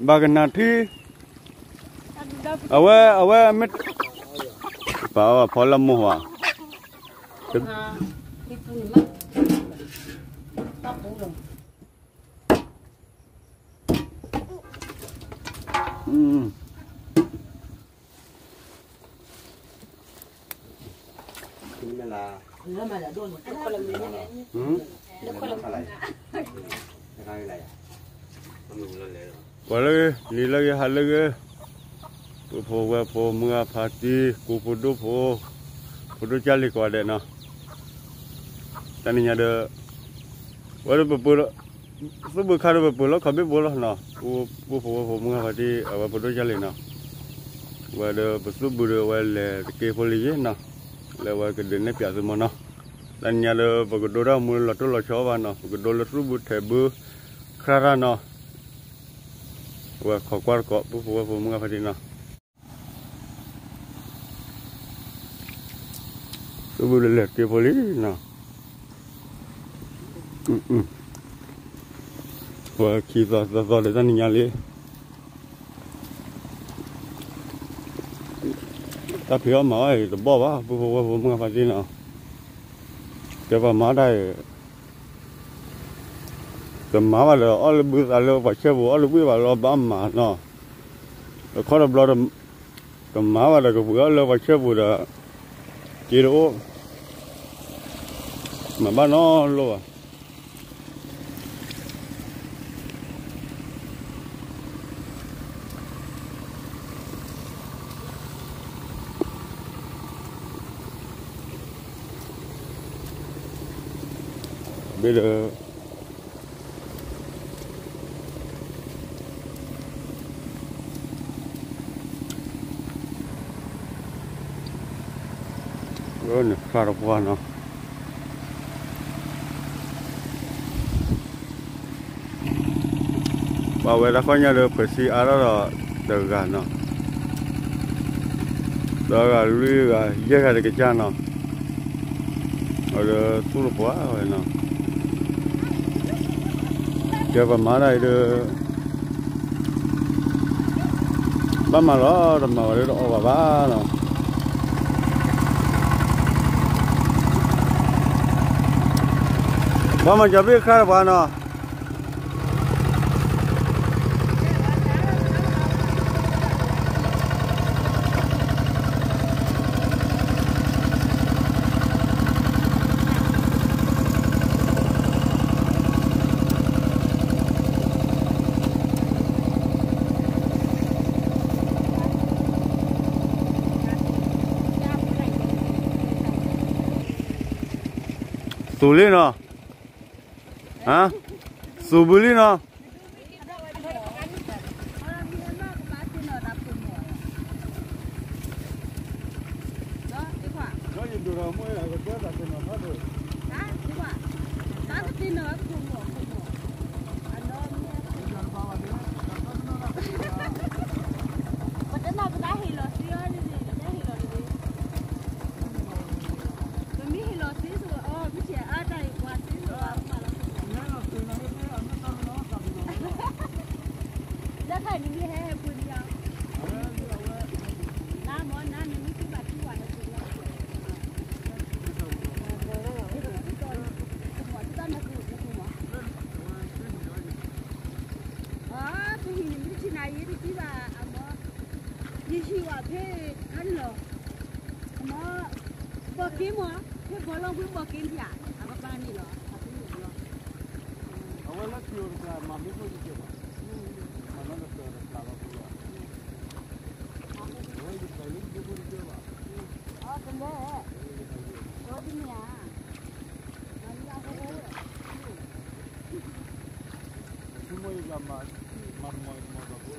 ဘၣ်ကနၣ်ထံ, အဝဲ အဝဲမ့ၢ် ပာ်အီၤဖီလၢမိၢ်ဝဲ, ပှၤလၢဂ့ၤ နံၤလၢဂ့ၤ ဟါလၢဂ့ၤ, ပုၢ်ဖိဝဲၢ်ဖိ မုၢ်ဂၢ်ဖါတံၢ် ကိးဖိဒိၣ်ဖိ, ဖိဒိၣ်ကၢ်လံၤကိးဂၤဒဲးနီၤ, တၢ်နံၤညါဒီး ဝဲဒၣ်ပပၢၤလီၤ, သူၣ်ဘုခါဒီးပပၢၤလီၤ ခီဘ့ၣ်ဖိလီၤနီၤ, ပုၢ်ဖိဝဲၢ်ဖိ မုၢ်ဂၢ်ဖါတံၢ် အဝဲဖိဒိၣ်ကၢ်လံၤနီၤ, ဝဲဒီးပသူၣ်ဘုဒီးအဝဲလဲၤတက့ၢ်ဖိလံယ့ၣ်နီၤ, လၢအဝဲကဒုးနဲၣ်ဖျါသုမီၤနီၤ, တၢ်နံၤညါဒီး ပကဒိတၢ်မူလၢလီၤတိၢ်လီၤဆီဘၣ်နီၤ, ပကဒိလၢသူၣ်ဘုထဲးဘု ခရၣ်တၢ်နီၤ, အဝဲခိးကွၢ်တကိး ပုၢ်ဖိဝဲၢ်ဖိ မုၢ်ဂၢ်ဖါတံၢ်နီၤ, သူၣ်ဘုလၢလဲၤတက့ၢ်ဖိလံနီၤ, ပှၤခံသီသၢသီဒီးတၢ်နံၤညါလံ, တၢ်ဖံးအီၣ်မၤအီၣ်အံၤတဘီၣ်ဘၣ် ပုၢ်ဖိဝဲၢ်ဖိ မုၢ်ဂၢ်ဖါတံၢ်နီၤ, ကဲပှၤမၤတၢ်အံၤ တမၤဘၣ်ဒီး အီၣ်လၢဘုသးလၢပှၤဆဲပူၤ အီၣ်လၢဘုဘၣ်လီၤ ဘၣ်မၤနီၤ, တခီတဘျီ တမၤဘၣ်ဒီး ကပှ့ၤအီၣ်လၢပှၤဆဲပူၤဒီး က့တအိၣ်, မၤဘၣ်နီတဘျီဘၣ်. ဘ့ၣ်ဒီး နဖျါတပှၢ်နီၤ, ပှၤဝဲဒၣ်ခီညါဒီး ဖှဲးစံအါထီၣ်ဒီးတဂၤနီၤ, သၢဂၤလွံၢ်ဂၤယဲၢ်ဂၤတကစၢ်နီၤ, အဒီးသူၣ်တပှၢ်ဝဲနီၤ, ကဲပမၤတၢ်အံၤဒီး ဘၣ်မၤလီၤ တမၤဝဲဒီးတအီၣ်ဘၣ်ဘၣ်နီၤ, ဘၣ်မၤကၠီဘ့ၣ်ခါတပှၢ်နီၤ. သူၣ်လံနီၤ, သူၣ်ဘုလံနီၤ.ယဟံၣ်ဝဲဖဲခါန့ၣ်လီၤ, အမ့ၢ် ဘီက့မ့ၢ် ဖဲဘီလီၢ်ဝ့ၢ်ဘီက့ဒံးဧါ, အကပၤန့ၣ်လီၤ, အကန့ၣ်လီၤ, အဝဲလၢခံတကျါ မၤမ့ၢ်ဖိတကဲဘၣ်, မၤလီၤတကျါတကျါလီၤဖိလီၤ, အဝဲယပာ်လၢမ့ၢ်ဖိတကဲဘၣ်, အကလဲၤ, အဝဲတမ့ၢ်ဧါ, မၤလီၤဖိ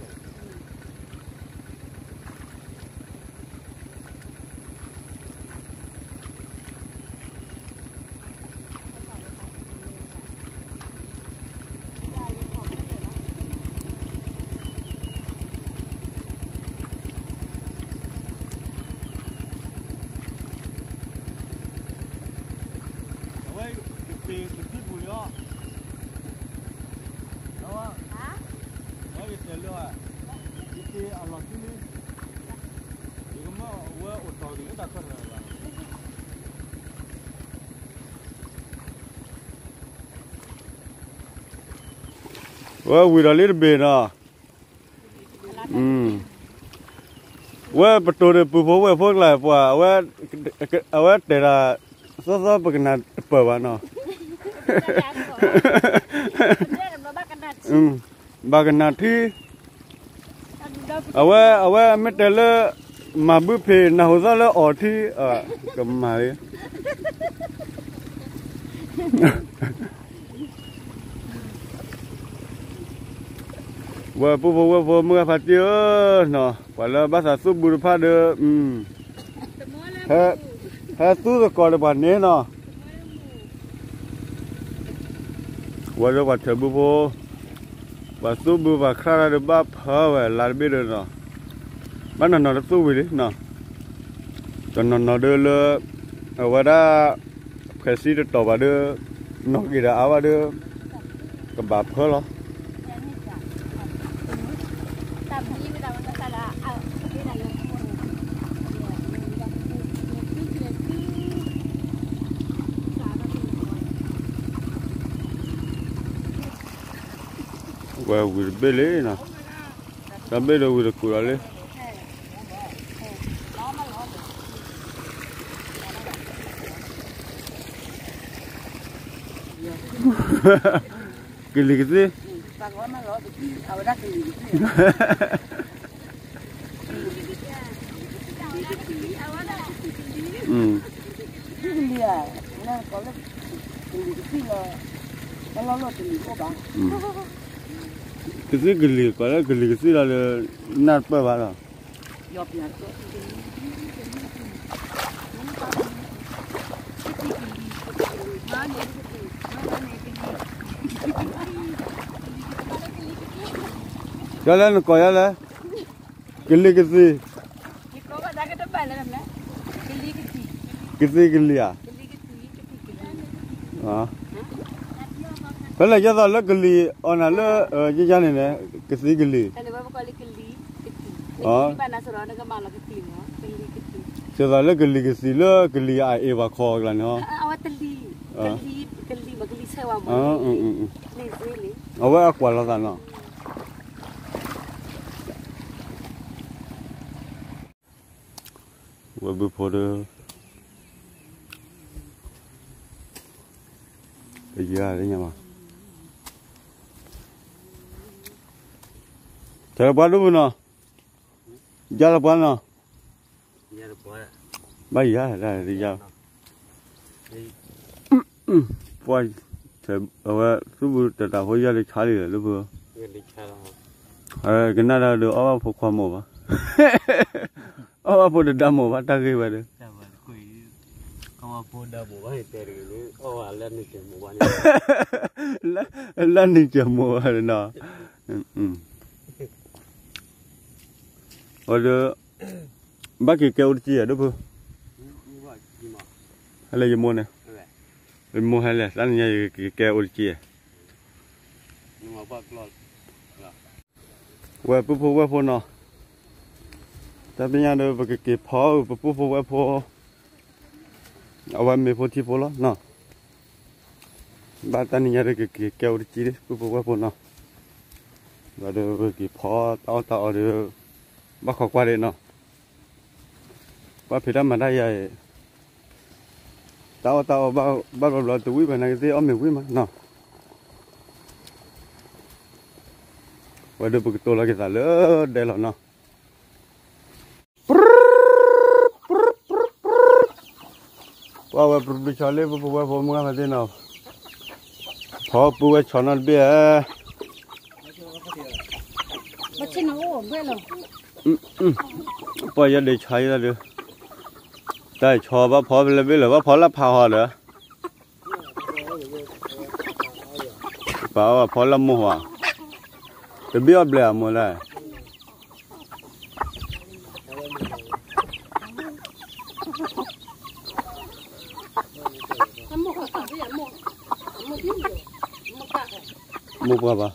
အဝဲ ယပ့ၤတထံၣ်ပူၤလီၤ, အဝဲ ယ လၢ ယက့ၤအလီၢ်ခံလံ, ယကမၢအဝဲအိၣ်တီၢ်က့ၤလၢတၢ်ခီတၢ်လၢ်ဘၣ်. ဝဲဝံၤဒီးလံတဘ့ၣ်နီၤ, ဝဲပတိၢ်ဒီးပုၢ်ဖိဝဲၢ်ဖိကျါပှၤ, အဝဲတဲဒၣ် သီသီပကနၣ်တပၢၢ်ဘၣ်နီၤ, ဘၣ်ကနၣ်ထံ, အဝဲ အဝဲမ့ၢ်တဲလၢ မၤဘုဖ့ၣ်နၢ်ဟူသီလၢအီထံ, ကမၤလံ ဝဲပုၢ်ဖိဝဲၢ်ဖိမုၢ်ဂၤဖါတံၢ်ဧၢ, ပှၤလၢဘၣ်သးသူၣ်ဘုတဖၣ်ဒီး, ဟဲသူၣ်သကိးဒီးပှၤန့ၣ်နီၤ, ဝဲလၢပှၤထၢဘုဖိ, ပှၤသူၣ်ဘုပှၤချၢဒီးဘၣ်ဖၢဝဲလါတဘ့ၣ်ဒီးနီၤ, ဘၣ်နီၢ်နီၢ်တသူၣ်ဝံၤလံနီၤ, တနီၤနီၤဒီးလၢ အဝဲဒၣ် ဖှဲးစံတတီၤဘၣ်ဒီး နီၢ်က့ၤဒီးအါဘၣ်ဒီး ကဘၣ်ဖၢလီၤ. ဝဲဝံၤတဘ့ၣ်လံနီၤ, တၢ်ဘ့ၣ်ဒီးဝံၤတကူာ်လီၤလံ. ကလံၤကသံၣ်, ကသံၣ်ကလံၤ, ကသံၣ်ကလံၤ ကိးလၢကလံၤကသံၣ်လီၤဒီး နၢ်တပၢၢ်ဘၣ်လီၤ. ယလဲၣ်နကိးယလဲၣ်, ကလံၤကသံၣ်, ကသံၣ်ကလံၤဧါ. ဖဲလဲၣ်ယဲသိးလၢကလံၤအီၤနၤလၢ ယယါန့ၣ်န့ၣ် ကသံၣ်ကလံၤ, သိးလၢကလံၤကသံၣ်လၢကလံၤအအ့ၣ်ပှၤခီအကျါန့ၣ်ဟီ, အဝဲအကွၢ်လိာ်သးနီၤ. ဝဲဘုဖိဒီး ပယါလၢညါမး, တၢ်လၢပှၤဒိၣ်မုၢ်နီၤ, ယါလၢပှၤနီၤ, ဘၣ်ယါဒၣ်ယါ, ပှၤ, အဝဲသူၣ်ဘုတတးဖိယါလၢဆါလံလၢဒိၣ်မုၢ်, ကနၣ်ဒၣ်ဒီးအီၣ်ဘၣ်ဖိခွါမိၢ်ဘၣ်, အီၣ်ဘၣ်ဖိတဒါမိၢ်ဘၣ်တၢ်ဂ့ၢ်ဝဲဒီး လၢနံၤကမိၢ်ဘၣ်နီၤ, အဒီး ဘၣ်က့ၤကဲအိၣ်တကံၢ်ဧါဒိၣ်ဖု, ဟဲလၢယမိၢ်န့ၣ်, ယမိၢ်ဟဲလဲၣ် တၢ်နံၤညါယကကဲအိၣ်တကံၢ်ဧါ. ဝဲပုၢ်ဖိဝဲၢ်ဖိနီၤ, တၢ်ပညိၣ်ဒီးပကက့ၤဖီအီၣ်ပပုၢ်ဖိဝဲၢ်ဖိ, အဝဲမ့ၤဖိထံဖိလီၤနီၤ, ဘၣ်တၢ်နံၤညါဒီးကက့ၤကဲအိၣ်တကံၢ်ဒံး ပုၢ်ဖိဝဲၢ်ဖိနီၤ, ဒီးပက့ၤဖီတၢ်အီၣ်တၢ်အီဒီး ဘၣ်ခိးကွၢ်ဒံးနီၤ, ပှၤဖံးတၢ်မၤတၢ်ယၤအံၤ တၢ်အီၣ်တၢ်အီဘၣ်ဘျီဘျီ တဝံၣ်ဘၣ်နာ်က့သ့ၣ် အီၣ်မ့ၤဝံၣ်မးနီၤ, ဝဲဒီးပကတိၤလီၤက့ၤသးလၢဒဲလီၤနီၤ, ပှၤဝဲပျုၤပျုၤဆီလံ ပုၢ်ဖိဝဲၢ်ဖိမုၢ်ဂၤဖါတံၢ်နီၤ, ဖီပုၢ်ဝဲၢ်ဆီနီတဘ့ၣ်ဧါ ပှၤယဲဒၣ်ဆီယဲဒၣ်ဒီး, တၢ်ဆီဘၣ်ဖီဖဲလဲၣ်ဘ့ၣ်လၢၤ ဘၣ်ဖီလၢဖးဟီဒီး, ပှၤဘၣ်ဖီလၢမိၢ်ဟီ, တဘ့ၣ်အီၣ်ဘျဲၣ်အမိၢ်လဲၣ် မိၢ်ပှၢ်ဘၣ်,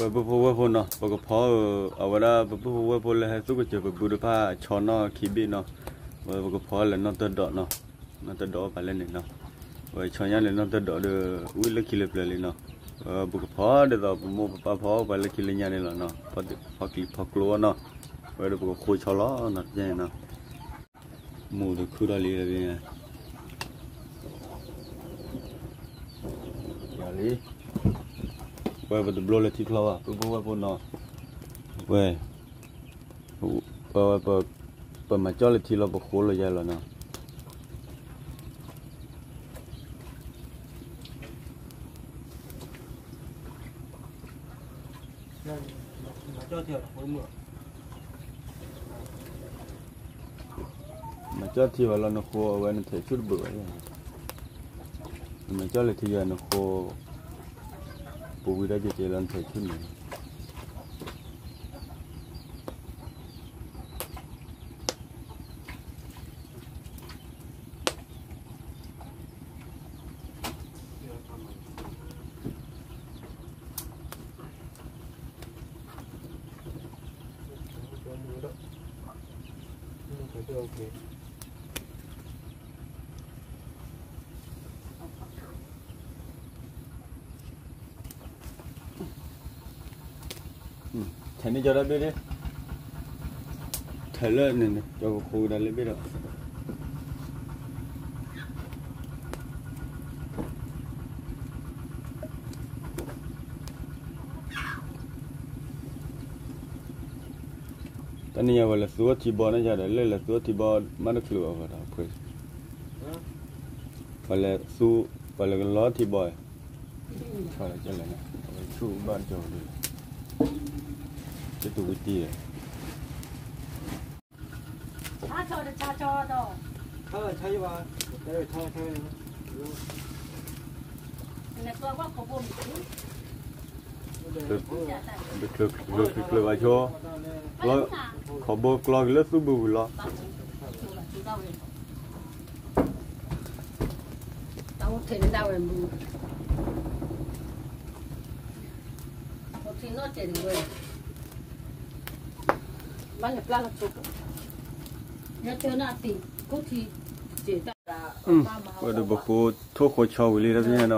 ပပုၢ်ဖိဝဲၢ်ဖိနီၤ ပကဖီအီၤ အဝဲဒၣ်ပပုၢ်ဖိဝဲၢ်ဖိလၢဟဲသူၣ်ကစၢၢ်ပဘုတဖၣ်ဆီနီၣ်ခံဘ့ၣ်နီၤ, ဝဲပကဖီလၢနီၣ်တၢၢ်ဒီးနီၤ, နီၣ်တၢၢ်ဒီးအီၣ်ပာ်လဲၣ်န့ၣ်နီၤ, ဝဲဆီညါလၢနီၣ်တၢၢ်ဒီးဒီး ဝံၣ်လၢခံလၢပျၢၤလံနီၤ, ဝဲပကဖီဒ်သိးပမိၢ်ပပၢ်ဖီအီၣ်ပှၤလၢခံလၢညါန့ၣ်လီၤနီၤ, ဖီကျံဖီကျိအီၤနီၤ, ဝဲဒီးပကဃိဆီလီၤနီၤ တကဲနီၤ မူတခုထီၣ်လံလၢ လံ, ဝဲပတဘျီလၢထံချီဘၣ် ပပုၢ်ဖိဝဲၢ်ဖိနီၤ, ဝဲ, ဝဲ, ပမၤကၠီၣ်လၢထံလီၤ ပဃိလီၤယါလီၤနီၤ. မၤကၠီၣ်ထံဘၣ်လီၤ နဃိအဝဲနထဲးဆူၣ်တဘၣ်ဘၣ်, နမၤကၠီၣ်လၢထံယါနဃိ, ပဝံတၢ်ကဲကဲလီၤနထဲးဆူၣ်န့ၣ် ထဲးန့ၢ်ကၠီတၢ်ဘ့ၣ်ဒၣ်, ထဲးလၢန့ၣ်န့ၣ် ကၠီကဃိကဒါလၢဘ့ၣ်ဒီး တနံၤညါပှၤလဲၤသူအီၣ်ထံဘီန့ၣ်ယါဒီး လၢလဲၤသူအီၣ်ထံဘီ မ့ၢ်တချုးအီၤဒီး ပှၤလဲၤသူ, ပှၤလဲၤကလီထံဘီ, ဆူၣ်ဘၣ်ကၠီဒၣ်, ကတူၢ်ဝံၤတံၢ်, တချုးဘၣ်ဆိ, ခီဘိကျီက့ၤလၢသူၣ်ဘုဝံၤလီၤ. တၢ်အိၣ်ထဲးန့ၢ်ဒၣ်ဝဲမူ, အိၣ်ထံနီၣ်တဲာ်န့ၣ်ဝဲ, ဘၣ်လဲၤပျၢ်လီၤဆိ, လၢတဲနၢ်သံ, ခိၣ်ထံ, စ့တၢ်, ဝဲဒီးပဃိထိၣ်ဃိဆီဝံၤလံတၢ်ပညါနီၤ,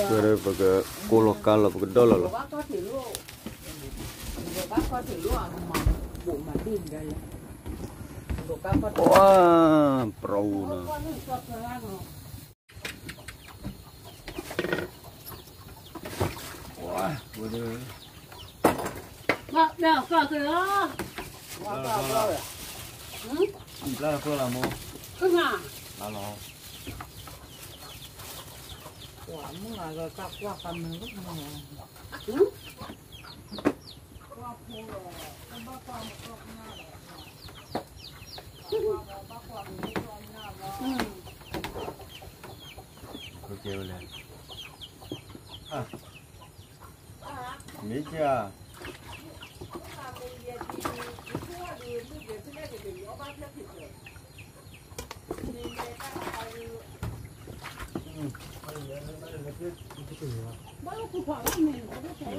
ဝဲဒီးပကကိးလီၤကါလီၤ ပကဒီၣ်လီၤလီၤ. ပှၤ, ပရူနီၤ. ဝဲဒၣ်, ဘၣ်ဘၣ်ကီၢ်က့ၤလီၤ, ဘျါလီၤကျိလီၤမိၢ်, ကမၤ, ဘျါလီၤ, ပှၤမုၢ်ဂၤလီၤတၢ်ကွၢ်ကမုၢ်, ကဲဝဲလဲၣ်, မ့ၢ်က,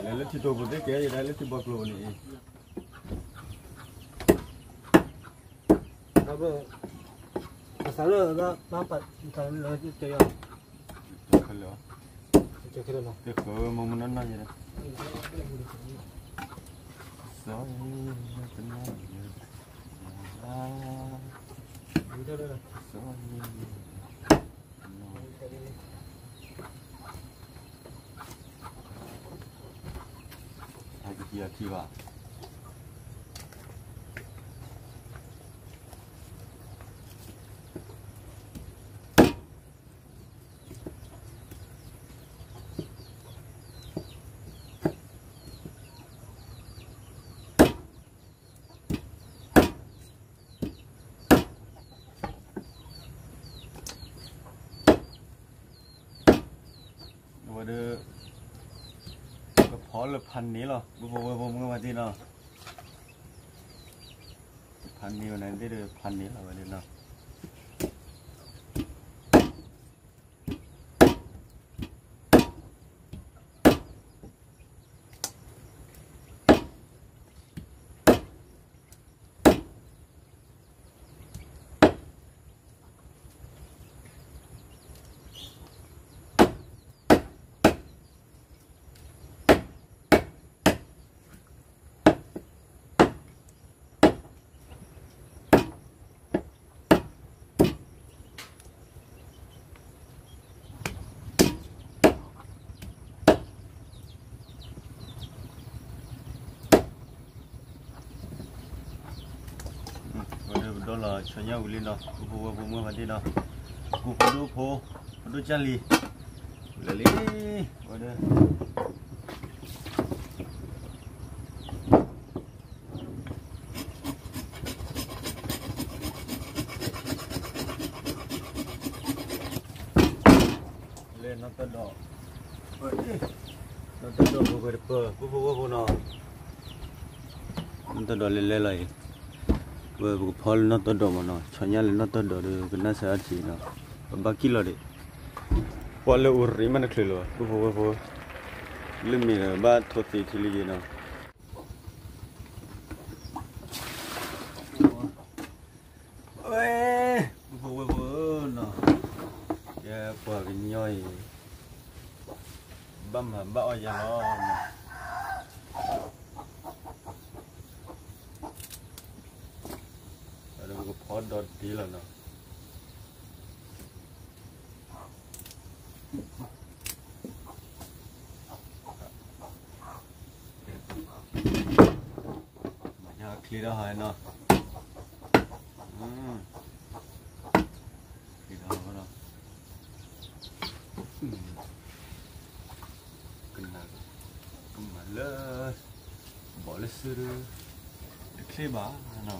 လၢထံတိၤပူၤသ့ၣ်ကဲ ယဒၣ်လၢထံဘီကျိၤန့ၣ်အံၤ, အသးလၢ, တၢ်လၢ, တၢ်ခဲလၢာ်, တၢ်ခဲလၢာ်လီၤ, တၢ်ခဲလၢာ်မ့ၢ်မ့ၢ်နီၢ်နီၢ်ယဲ, စီၤ, စီၤ, ဟဲက့ၤထံအထံဘၣ်. အဝဲဒၣ်, ကဖီလၢဖးန့ၢ်လီၤ ပဖိဝဲဖိမုၢ်ဝဲသ့ၣ်နီၤ, ဖးန့ၢ်ဝဲန့ၣ်သ့ၣ်ဒီးဖးန့ၢ်လီၤဝဲဒၣ်နီၤ. လီၤ ဆီညၣ်ဝံၤလံနီၤ ပုၢ်ဖိဝဲၢ်ဖိမုၢ်ဘၣ်တ့ၢ်နီၤ ကိးဖိဒိၣ်ဖိ ဖိဒိၣ်ကၢ်လံၤ လၢာ်လံ ဝဲဒၣ် လဲၤနီၢ်တၢ်ဒိး နီၢ်တၢ်ဒိးပဝဲတပၢၢ် ပုၢ်ဖိဝဲၢ်ဖိနီၤ နီၢ်တၢ်ဒိးလဲၤလဲၤလီၤအံၤ ဝဲပကဖီလၢနီၢ်တၢ်ဒိးမးနီၤ ဆီညၣ်လၢနီၢ်တၢ်ဒိးဒီး ကနၣ်စၢၤအထံနီၤ ပဘၣ်ကံၣ်လီၤဒံး ပှၤလၢအူရံမးတချုးလၢၤဘၣ် ပုၢ်ဖိဝဲၢ်ဖိ လၢမ့ၢ်ဒီးဘၣ်ထိးသ့ထံလံယ့နီၤ ဝဲ ပုၢ်ဖိဝဲၢ်ဖိနီၤ ယပှၤကညီအံၤ ဘၣ်မၤဘၣ်အီၣ်ယၤလီၤနီၤ ဒီးပကဖီဒီးဒ့လီၤနီၤ မၤညါချ့ဒီးဟီနီၤ ချ့ဒီးဟီနီၤ ကနၣ် ကမၤလၢ ဘီၣ်လၢစုဒီး တချ့ဘၣ်နီၤ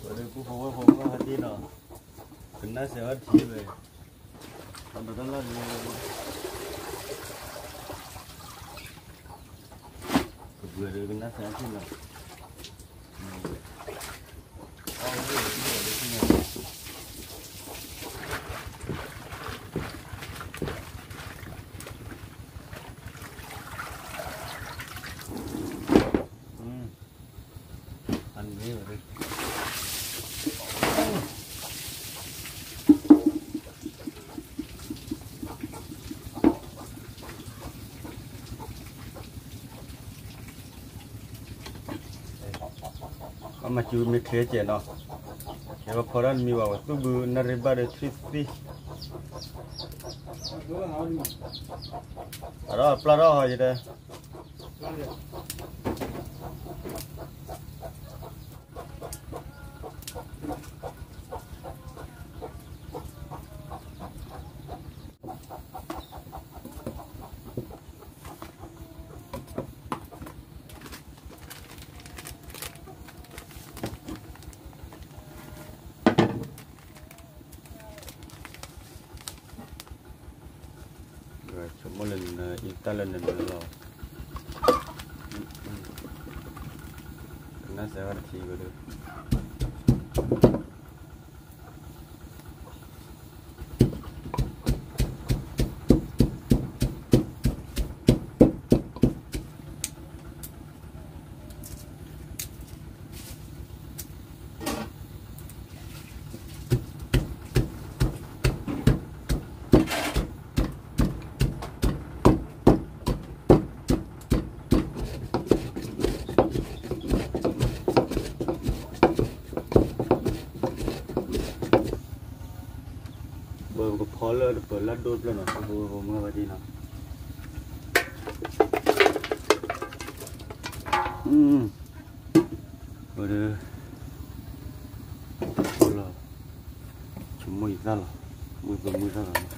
ဝဲဒၣ်ပုၢ်ဖိဝဲၢ်ဖိမုၢ်ဟဲဒ်နီၤ ကနၣ်စဲးဝဲထံဝဲ အဘၣ်တၢ်လၢ်န့ၣ် ကဘှံးဒီးကနၣ်စဲးထံနီၤ အမၤစူၤမ့ၢ်ချ့ကဲးနီၤ, ကဲပဖီတၢ်တမံၤဘၣ်ဝဲ သူၣ်ဘုနၣ်ရံၣ်ဘၣ်ဒီးထွံၣ်သံၣ်, အဒီးပျၢ်ထီၣ်ဟီယတဲ ဆိကမိၣ်လၢနအံၤတၢ်လၢနနၢၤလီၤ, ကနၣ်စဲးဝဲတထံၣ်ဝဲဒၣ် ပကဖီလၢတပၢၤလၢဒိၣ်တဖျၢၣ်နီၤ ပမုၢ်ဘၣ်ဒ်နီၤ, ဝဲဒၣ် ဖီလီၤ, ဆိကမိၣ်ယသၣ်လီၤ, မုၢ်သမုၢ်သၣ်လီၤနီၤ.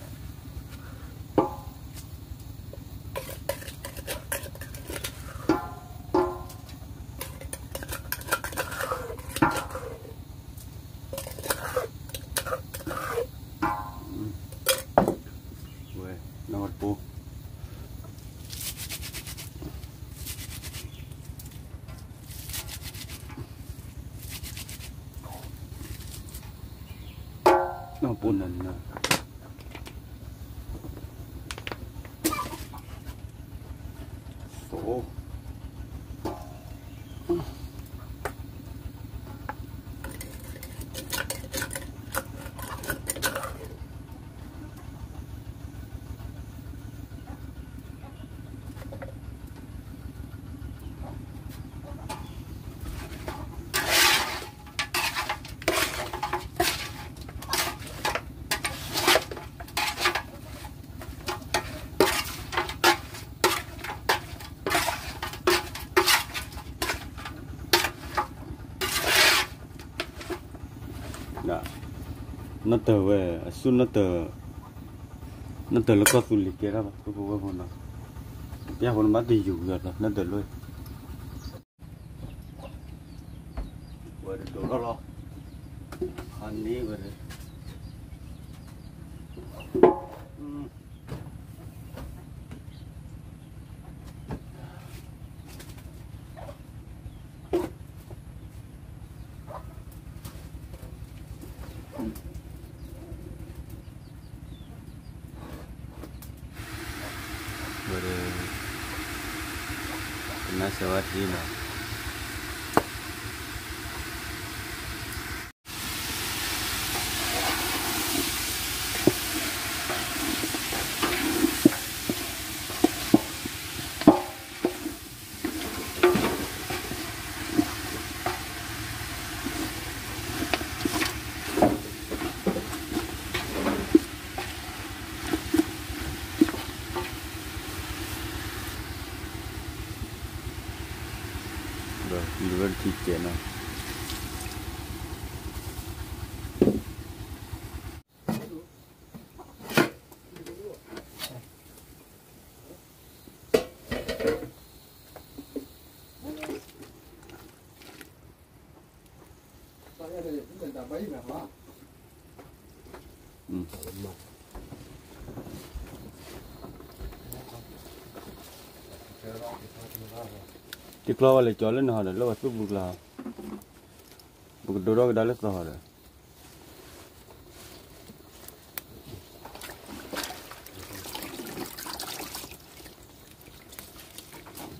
ပူၤနၤနၤ သိ နီၢ်တၢၤဝဲ အဆူၣ်နီၢ်တၢၤ နီၢ်တၢၤလၢကီၢ်သူလ့ၤကဲထီၣ်ဘၣ် ပုၢ်ဖိဝဲၢ်ဖိနီၤ, ပျၢ်ဖိနဘၣ်တယူၤဝံၤအီၤနီၢ်တၢၤလၢ ဝဲဒၣ်ဒိးထီၣ်လီၤ, အန့ၣ်ဝဲဒၣ် ဝဲဒၣ် ကနၣ်စၢၤဝဲထံနီၤ, ဒီးလံဝဲတထံၣ်ကဲးနီၤ. တကျီဝဲလဲၤကၠီလၢနဟီဒီး လၢပှၤသူၣ်ပူၤကျါ, ပကဒိးထီၣ်ကဒါလၢသီဟီဒီ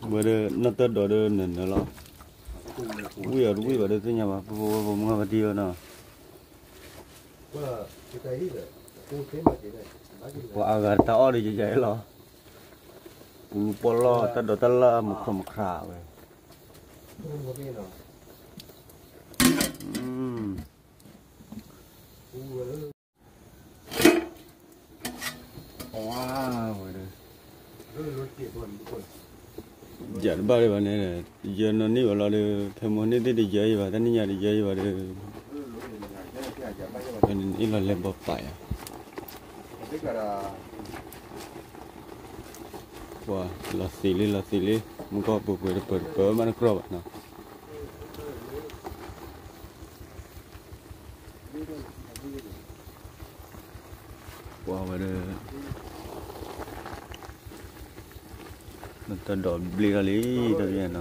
း ဝဲဒၣ်နီၢ်တၢၤဒိးဒီးနၢၤနၢၤလီၤ. ဝံၣ်အီၤတဝံၣ်ဘၣ်ဒီးသ့ၣ်ညါဘၣ် ပုၢ်ဖိဝဲၢ်ဖိမုၢ်ဂၤပတံၢ်ဝဲနီၤ. ပှၤအဂၤတၢ်အီၣ်ဒီးယယဲလီၤ. ပူလူပီၢ်လီၢ် တၢ်ဒိးတၢ်လၢ်မုၢ်ခီၣ်မုၢ်ခရၣ်ဝဲ. ဝဲဒၣ် ယၤတဘၣ်ဒံးဘၣ်န့ၣ် ယနီၢ်န့ၢ်ဝဲလီၤဒီး ဖဲမိၢ်န့ၢ်သ့ၣ်တယၢအံၤဘၣ် တၢ်နံၣ်ညါတယၢအံၤဘၣ်ဒီး အ့ၣ်လီၤလဲၤဘီပာ်ယၤ ပှၤလီၤသံးလံ လီၤသံးလံ မူကီၢ်ပူၤပှဲၤတပၢၤတပၢၤမးတကြၢးဘၣ်နီၤ. ပှၤဝဲဒၣ် နတၢ်ဒိးဘျ့ထီၣ်လံ တၢ်ဘျ့နီၤ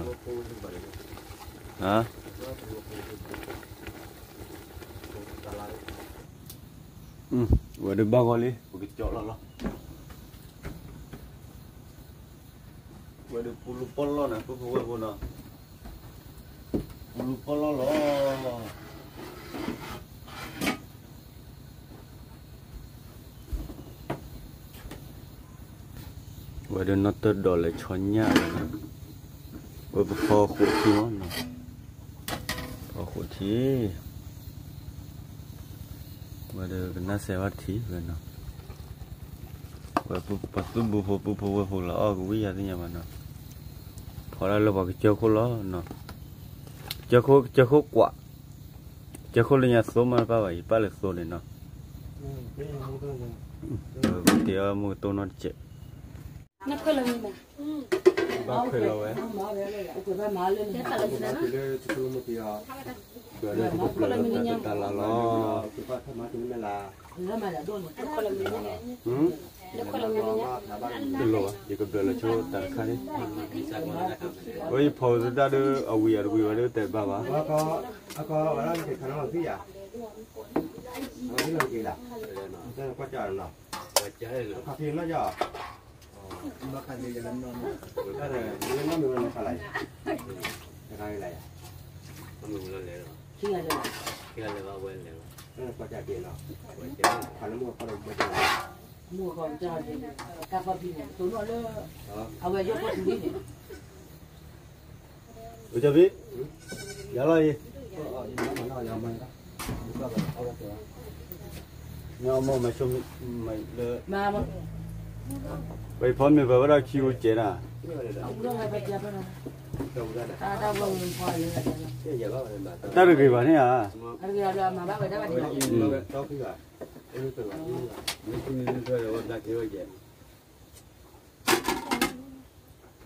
ဟါ ဝဲဒၣ်ဘၣ်ဂီၢ်လံ ပကကၠီလီၤလီၤ. ဝဲဒၣ်ပူလူပီၢ်လီၢ်န့ၣ် ပုၢ်ဖိဝဲၢ်ဖိနီၤ ပူလူပီၢ်လီၢ်လီၤ. ဝဲဒၣ်နီၢ်တၢၤဒိးလဲၤဆီညၣ်လီၤနီၤ ဝဲပဖီဃိးထံမးနီၤ ဖီဃိးထံ ဝဲဒၣ်ကနၣ်စဲးဘၣ်ထံဝဲနီၤ ဝဲပှၤသူၣ်ဘိဖိပုၢ်ဖိဝဲၢ်ဖိလၢအီၣ်ကဝံၣ်ယၤသ့ၣ်ညါဘၣ်နီၤ ဖီတၢ်လၢပှၤကစၢၢ်ခိၣ်လီၤနီၤ ကစၢၢ်ခိၣ် ကစၢၢ်ခိၣ်ကွး ကစၢၢ်ခိၣ်လၢညါသိမးတပၣ်ဘၣ် ယပၣ်လၢသိန့ၣ်နီၤ ပတဲအီၤမုၢ်ကတိၢ်နီတစဲး ဘၣ်ခွဲးလီၤဝဲ ဘျၢလၢပကဘျၢလီၤတၢ်တၢ်လါလီၤ တလီၤဘၣ် ယကဘျၢလီၤဆိတၢ်တခါန့ၣ် ဝဲယဖီသဒၣ်ဒီး အဝံၤအတဝံၤဝဲဒီးတဲတဘၣ်ဘၣ် အကီဝဲဒၣ်ကခါနီၢ်သံယၤ ဟ့ၣ်လီၤက့ၤလီၤ, ကွၢ်ကၢ်လီၤ, ခါဖံးနီၢ်ယီၤ, တခါလၢယၤ, ကွၢ်ကၢ်က့ၤလီၤ, ခါလၢမုၢ်ကီၢ်လၢဘၢၣ်, မုၢ်ကီၢ်ကၢ်က့ၤလီၤ, ကၢ်ဖီဖံးန့ၣ် တိၢ်နီၣ်လၢ အဝဲယိၣ်ဖိတံၢ်န့ၣ် အကၢ်ဖံး, ယၤလီၤအံၤ, မ့ၢ်အမိၢ်မၤဆိမ့ၢ်လၢ, ပဖီမ့ၢ်ပှၤဝဲဒၣ်ခံအိၣ်ကဲနၤ, တၢ်တဂ့ၤဘၣ်န့ၣ်ဧါ, မ့ၢ်တၢ်မ့ၢ်န့ၣ်, တၢ်ပျုၢ်လၢကီၢ်ဆီ, ကြီဝဲကြီဝဲ, က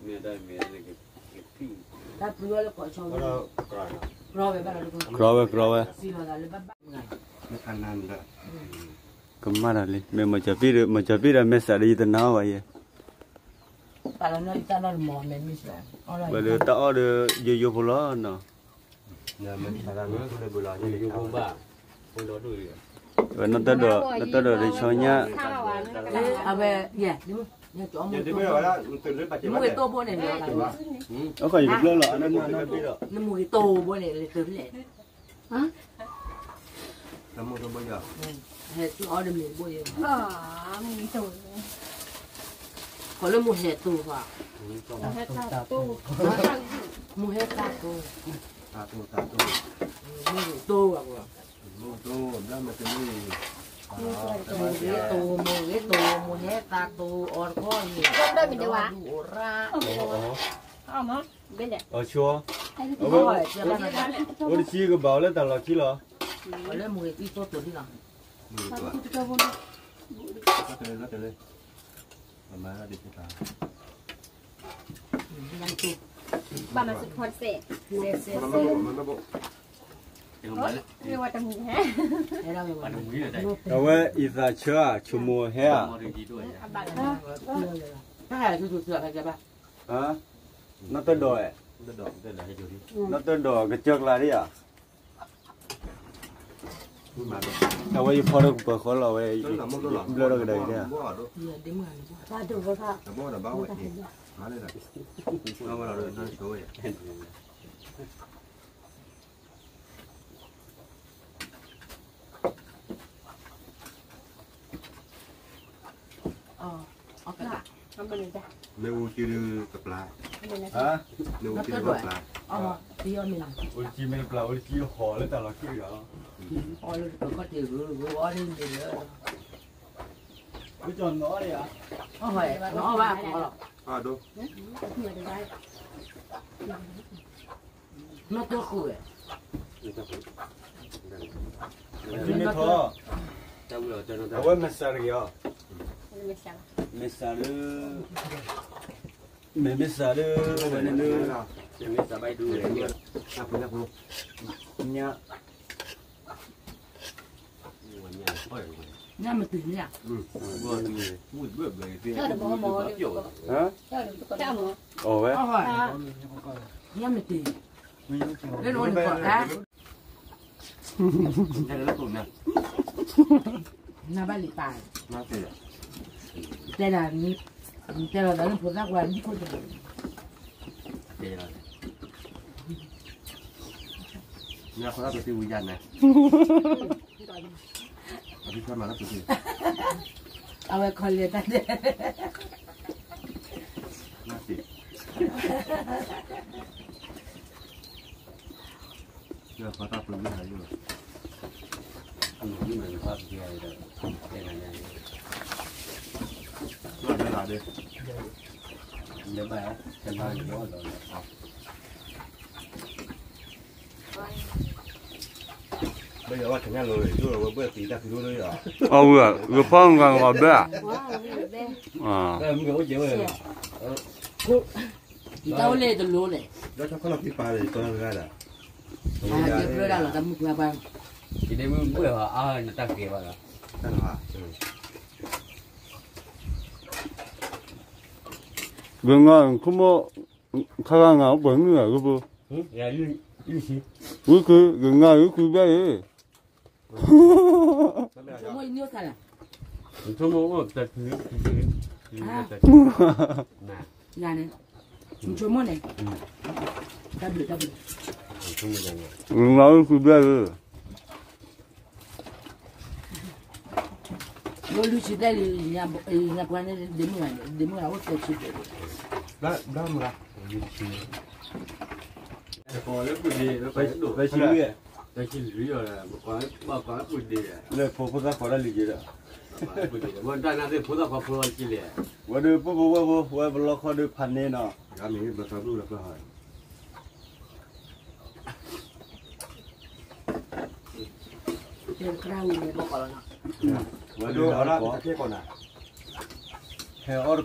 မၣ်တၢ်လံ, မ့ၢ်မၤကၠီၤပံၣ်ဒီး မၤကၠီၤပံၣ်ဒီးမဲာ်ဆှးဒီးယတနာ်ဘၣ်ယဲ, ပှၤလၢတၢ်အီၣ်ဒီးယိယိဖိလီၤနီၤ, ဝဲနီၢ်တၢ်ဒီး နီၢ်တၢ်ဒီးဒ်ဆီညါ, အဝဲ, မူဂ့ၤတိၢ်ဘိန့ၣ်, မူဂ့ၤတိၢ်ဘိန့ၣ်, ဟဲအီၣ်ဒီးမ့ၢ်ဘိယဲ, ကီးလၢမူဟဲတိၢ်ဘၣ်, မူဟဲသးတိၢ်, မူဂ့ၤတိၢ်ဘၣ်, မူဂ့ၤတိၢ်, မူဂ့ၤတိၢ်, မူဟဲသးတိၢ်အီၤတခီအံၤ, အီၤဆိ, အဝဲ, အိၣ်တဆံကဘၣ်အီၤလၢတၢ်လီၢ်ခံလီၤ, လၢမူဂ့ၤသံသိတိၢ်လံလီၤ, အဝဲအံၤသးဆၢဧါ ဆိကမိၣ်ဟဲဧါ, နီၢ်တၢ်ဒီး, နီၢ်တၢ်ဒီးကစၢၢ်ကျါဒ်ဧါ, အဝဲယဖီဒီးကပၢၤဃီလီၤဝဲ, ဘျၢထီၣ်ကဒါက့ၤန့ၣ်ဧါ မ့ၢ်အူကံဒုးကပျၢ်, မ့ၢ်အူကံဒုးကပျၢ်, အိၣ်တကံမ့ၢ်တပျၢ် အိၣ်တကံဟီၣ်လၢတၢ်လီၢ်ခံတဂၤလီၤ, အီၣ်လၢတကီၢ်တ့ၢ်ဂုၤဂုၤအီၣ်ဒ်န့ၣ်လၢ, ဝဲကီၤနီၤအီၣ်ဒံးဧါ, နအီၣ်ဘၣ်ကီၤလီၤ, နီၢ်တိၢ်ဃုာ်ဝဲ, မ့ၢ်ထီၣ်, အဝဲမ့ၢ်စးတဂ့ၤအီၤ, မ့ၢ်စးလၢ, မ့ၢ်မ့ၢ်စးလၢ, မ့ၢ်မ့ၢ်စးဘၣ်ဒူ, ညါ ညၣ်မ့ၢ်တုၤန့ၣ်ဧါ, အီၣ်ဝဲ, ညၣ်မ့ၢ်တုၤ, လၢနအိၣ်န့ၣ်ကီးဧါ, နဘၣ်လံပၢ်, တဲဒၣ်, တဲလီၤသးလၢဖိသၣ်ကွၢ်ဒ်ခိၣ်တဘိ, တဲလီၤ, မ့ၢ်အဃိသတးပသံဝံၤယၤန့ၣ် အဝဲခီလ့တၢ်ဒဲး, အီၣ်ဝံၤ ဂ့ၤဖီဂၤဂၤဘဲၣ်ဧါ, တၢ်အိၣ်လၢတလိၤန့ၣ်, တၢ်လီၢ်တၢ်လီၢ်, ဂ့ၤငါခိၣ်မိၣ်, ခါဂၤငါအိၣ်ပှဲၤငုၢ်ဂၤဂုၢ်ဖိ, ဝံခု ဂ့ၤငါဂုၢ်ခုဘၣ်အံၤ, နဆိကမိၣ်အိၣ်တၢ်ထံ, နဆိကမိၣ်အိၣ်တၢ်ထံ, ယၤန့ၣ်, နဆိကမိၣ်န့ၣ်, တၢ်ဘျုးတၢ်ဘျုး, နဆိကမိၣ်ယၤန့ၣ်, နဆိကမိၣ်ယၤန့ၣ်, လၢလွံၢ်ဆံဘျဲၣ်လံ, ညါပှၤန့ၣ် ဒ့မုၣ်ဂၤန့ၣ် ဒ့မုၣ်ဂၤအိၣ်သၢဆံဘျဲၣ်လံ, ဘျၣ်မုၢ်ဂၤ, သၢဆံလွံၢ်, သၢဆံလွံၢ်အီၤ, လၢဖိဖိသၣ်ခွါတၢ်လံၤက့ၤဒီး, ဝဲဒၣ်ပဖိဝဲၢ်ဖိ ဝဲပလီခီဒုးဖးန့ၢ်နီၤ, ဝဲဒၣ်အီၣ်တကိး, ဟဲအီၣ်တ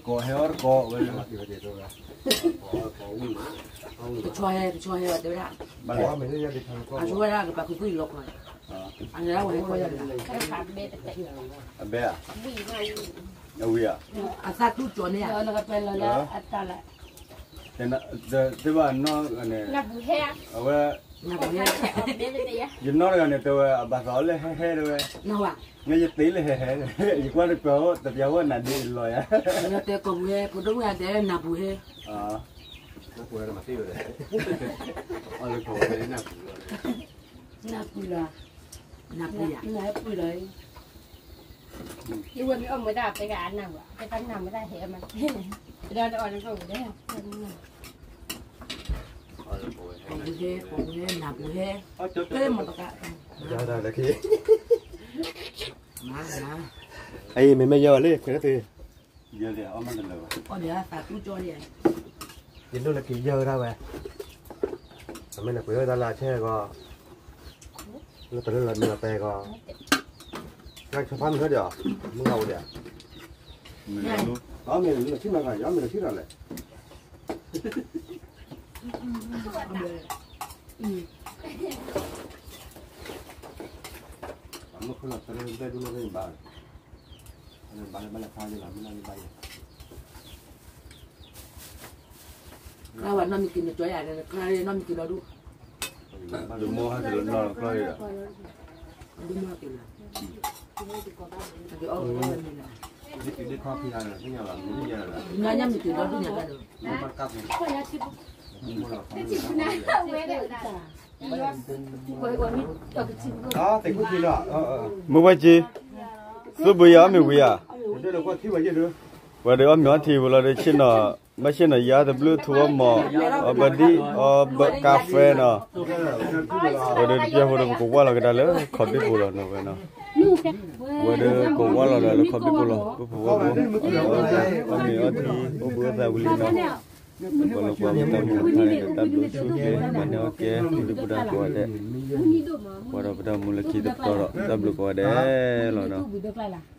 ကိး ဟဲအီၣ်တကိးဝဲ, ကဆီဟဲ ကဆီဟဲဝဲတဲဝဲဒၣ်, အဆိဝဲဒၣ်ကပာ်ခူသူၣ်အံၤလီၤကျီၤ, အဝဲဟဲကီၢ်ယၤတဂၤ, အဘဲဧါ, အဝံၤဧါ, အသးတူၢ်ကၠီၤန့ၣ်ဧါ, တဘၣ်နီၢ်န့ၣ်, အဝဲ, ယနီၢ်တဂၤန့ၣ် တဲဝဲအဘၣ်သးအီၤလၢဟဲဟဲတဲဝဲ, မ့ၢ်ယသ့လၢဟဲဟဲ, ယကွၢ်တပျၢၤအိၣ် တပျၢၤအိၣ်နၤဒ့လီၤယၤ, တဲကိးပူၤဟဲ ဖိဒိၣ်မုၣ်ဂၤတဲနၢ်ပူၤဟဲ, နၢ်ပူၤလီၤ, နၢ်ပူၤယၤ, နၢ်ပူၤလီၤ, ယဝဲမ့ၢ်အီၣ်မ့ၢ်တၢ်တဲကနၢ်ပူၤ, တဲတၢ်နၢ်မ့ၢ်တၢ်ဟဲမး, ဒီးအီၣ်နၢ်ပူၤ, ကိးပူၤဟဲ ကိးပူၤဟဲ နၢ်ပူၤဟဲ, တဲမ့ၢ်တကး, အံၤ မ့မ့ၢ်ယဲဘၣ်လၢ ခွဲးတၢ်သု, ယဲဒၣ်အီၣ်မ့ၢ်တလၢာ်ဘၣ်, ယဒိၣ်လၢက့ၤယဲၢ်ဝဲဒၣ်ဝဲ, အမ့ၢ်နကွဲးဝဲဒၣ်လၢအဆဲဂီၤ, လၢတလၢလီၤမ့ၢ်လီၤပဲဂီၤ, ကဆီဖါမုၢ်ထီၣ်ဒံးအီၤ, မုၢ်ဂၤအိၣ်ဒံးဧါ, အမ့ၢ်နထံၣ်နီၤဂၤ ယအီၣ်မ့ၢ်နထံၣ်နီၤလဲၣ် အမ့ၢ်ခိၣ်လီၤသရၢဘဲဒိၣ်လၢဘၣ်, ဘၣ်လၢဘၣ်လၢဖးယလီၤ မ့ၢ်လၢဘၣ်ယၤ, ကျါဝဲနီၢ်မံၤက့ၤနကၠီယၤန့ၣ် ကျါနီၢ်မံၤက့ၤဒီဒူၣ်, ဒမိၢ်ဟဲက့ၤလီၤနီၢ်ကျီဒီး, ဒမိၢ်ဟဲက့ၤလီၤ, အက့ၤအီၣ်ဝဲန့ၣ်လီၤ, ညါညါမံၤက့ၤဒီဒူၣ်ညါဒီး, မုၢ်ဝဲက့ၤ, သူၣ်ဘုယၤအီၣ်မ့ၤဝံၤဧါ, ဝဲဒၣ်အီၣ်မ့ၤအီထံဝဲယဲၢ်ဒု, ဘၣ်ဆ့ၣ်နီၤယါတဘျုးထူအီၣ်မး, အီၣ်ဘၢဒံၣ် အီၣ်ဘၢကါဖဲနီၤ, ဝဲဒၣ်တပျၢ်ဖိဒီး ပကဝၢ်လီၤကဒါလၢခီၣ်ဘံၣ်ပူၤလီၤနီၤဝဲနီၤ, ဝဲဒၣ်ကဝၢ်လီၤဒီးလၢခီၣ်ဘံၣ်ပူၤလီၤ, ပဖိဝဲဖိ အီၣ်မ့ၤအီထံ အိၣ်ဘှံးအိၣ်သါဝံၤလံနီၤ, ပှၤလၢကွၢ်မ့ၢ်တၢ်မုာ်တၢ်ဖးန့ၣ် တၢ်ဘျုးဆိၣ်ဂ့ၤ မၤန့ၢ်အီၣ်ကဲ ဒုၣ်ပဒါကိးဂၤဒဲး, ပှၤဒီးပတၢ်မူလၢခံတပတီၢ်ဒီး တၢ်ဘျုးကိးဂၤဒဲးလီၤနီၤ.